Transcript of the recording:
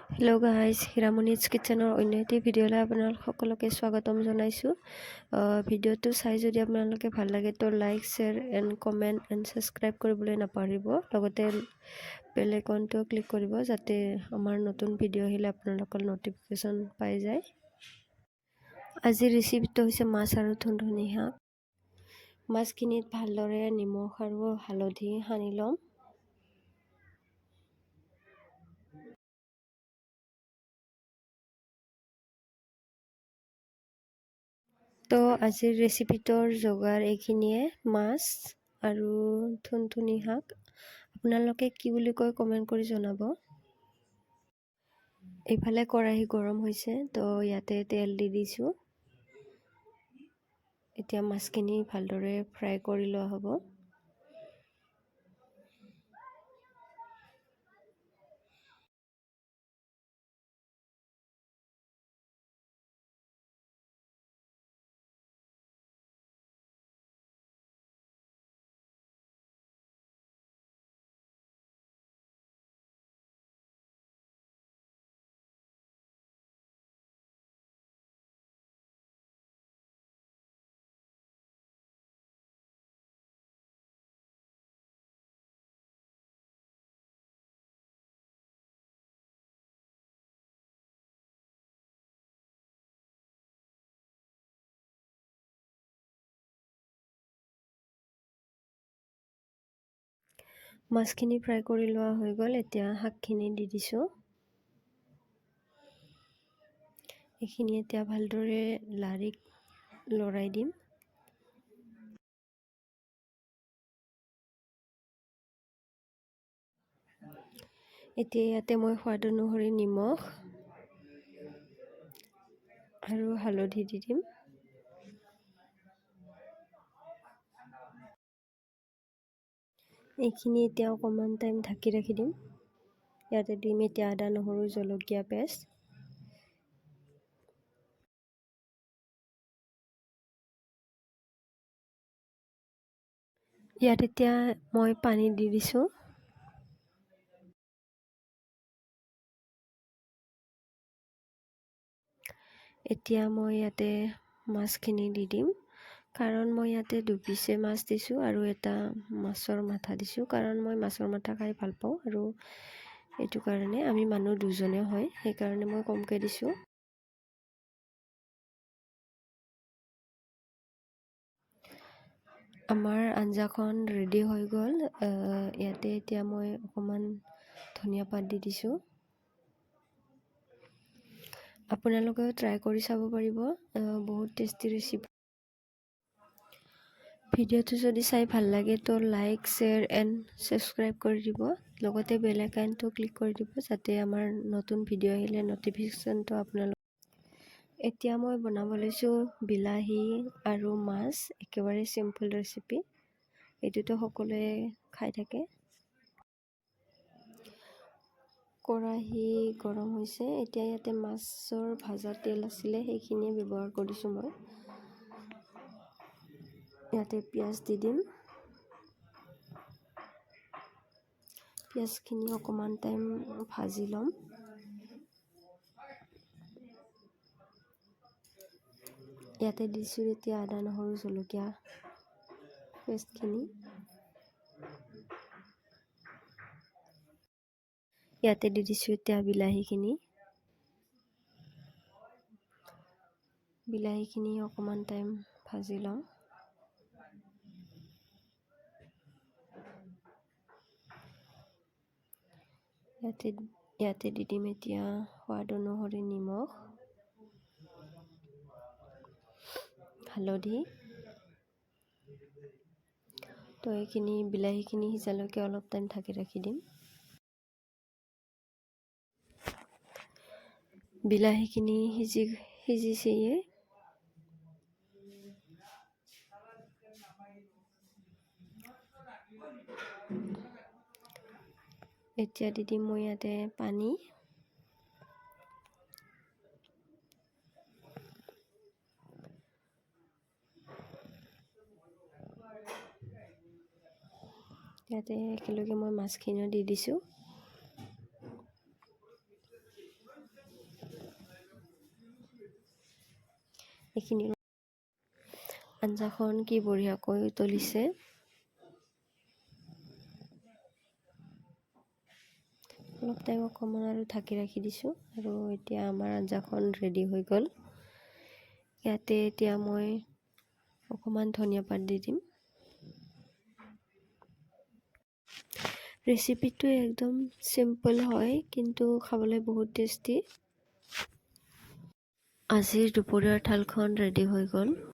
Hello' guys, হিৰামণিজ কিটচেনৰ অন্য এটি ভিডিঅ'লৈ আপোনালোক সকলোকে স্বাগতম জনাইছোঁ। ভিডিঅ'টো চাই যদি আপোনালোকে ভাল লাগে তো like, share and comment and subscribe কৰিবলৈ নাপাহৰিব। লগতে বেল আইকনটো ক্লিক কৰিব যাতে আমাৰ নতুন ভিডিঅ' আহিলে আপোনালোকৰ ন'টিফিকেশ্যন পাই যায়। আজিৰ ৰেচিপিটো হৈছে মাছ আৰু থুনথুনি শাক। মাছখিনিত ভালদৰে নিমখ আৰু হালধি সানি ল'ম। তো আজিৰ ৰেচিপিটোৰ যোগাৰ এইখিনিয়ে, মাছ আৰু থুনথুনি শাক। আপোনালোকে কি বুলি কয় কমেণ্ট কৰি জনাব। এইফালে কেৰাহী গৰম হৈছে, তো ইয়াতে তেল দি দিছোঁ। এতিয়া মাছখিনি ভালদৰে ফ্ৰাই কৰি লোৱা হ'ব। মাছখিনি ফ্ৰাই কৰি লোৱা হৈ গ'ল। এতিয়া শাকখিনি দি দিছোঁ। এইখিনি এতিয়া ভালদৰে লাৰি লৰাই দিম। এতিয়া ইয়াতে মই সোৱাদ অনুসৰি নিমখ আৰু হালধি দি দিম। এইখিনি এতিয়া অকণমান টাইম ঢাকি ৰাখি দিম। ইয়াতে দিম এতিয়া আদা, নহৰু, জলকীয়া পেষ্ট। ইয়াত এতিয়া মই পানী দি দিছোঁ। এতিয়া মই ইয়াতে মাছখিনি দি দিম, কাৰণ মই ইয়াতে দুপিচে মাছ দিছোঁ আৰু এটা মাছৰ মাথা দিছোঁ, কাৰণ মই মাছৰ মাথা খাই ভাল পাওঁ আৰু এইটো কাৰণে আমি মানুহ দুজনে হয়, সেইকাৰণে মই কমকৈ দিছোঁ। আমাৰ আঞ্জাখন ৰেডি হৈ গ'ল। ইয়াতে এতিয়া মই অকণমান ধনিয়া পাত দি দিছোঁ। আপোনালোকেও ট্ৰাই কৰি চাব পাৰিব, বহুত টেষ্টি ৰেচিপি। ভিডিঅ'টো যদি চাই ভাল লাগে তো লাইক, শ্বেয়াৰ এণ্ড ছাবস্ক্ৰাইব কৰি দিব। লগতে বেল আইকনটো ক্লিক কৰি দিব যাতে আমাৰ নতুন ভিডিঅ' আহিলে ন'টিফিকেশ্যনটো আপোনালোক। এতিয়া মই বনাব লৈছোঁ বিলাহী আৰু মাছ, একেবাৰে চিম্পল ৰেচিপি। এইটোতো সকলোৱে খাই থাকে। কেৰাহী গৰম হৈছে। এতিয়া ইয়াতে মাছৰ ভাজা তেল আছিলে, সেইখিনিয়ে ব্যৱহাৰ কৰিছোঁ মই। ইয়াতে পিঁয়াজ দি দিম। পিঁয়াজখিনি অকণমান টাইম ভাজি ল'ম। ইয়াতে দিছোঁ এতিয়া আদা, নহৰু, জলকীয়া পেষ্টখিনি। ইয়াতে দি দিছোঁ এতিয়া বিলাহীখিনি। বিলাহীখিনি অকণমান টাইম ভাজি ল'ম। ইয়াতে দি দিম এতিয়া সোৱাদ অনুসৰি নিমখ, হালধি। তো এইখিনি বিলাহীখিনি সিজালৈকে অলপ টাইম ঢাকি ৰাখি দিম। বিলাহীখিনি সিজিছেয়ে। এতিয়া দি দিম মই ইয়াতে পানী। ইয়াতে একেলগে মই মাছখিনিও দি দিছোঁ। এইখিনি আঞ্জাখন কি বঢ়িয়াকৈ উতলিছে। অলপ টাইম অকণমান আৰু ঢাকি ৰাখি দিছোঁ আৰু এতিয়া আমাৰ আঞ্জাখন ৰেডি হৈ গ'ল। ইয়াতে এতিয়া মই অকণমান ধনিয়া পাত দি দিম। ৰেচিপিটো একদম চিম্পল হয়, কিন্তু খাবলৈ বহুত টেষ্টি। আজিৰ দুপৰীয়াৰ থালখন ৰেডি হৈ গ'ল।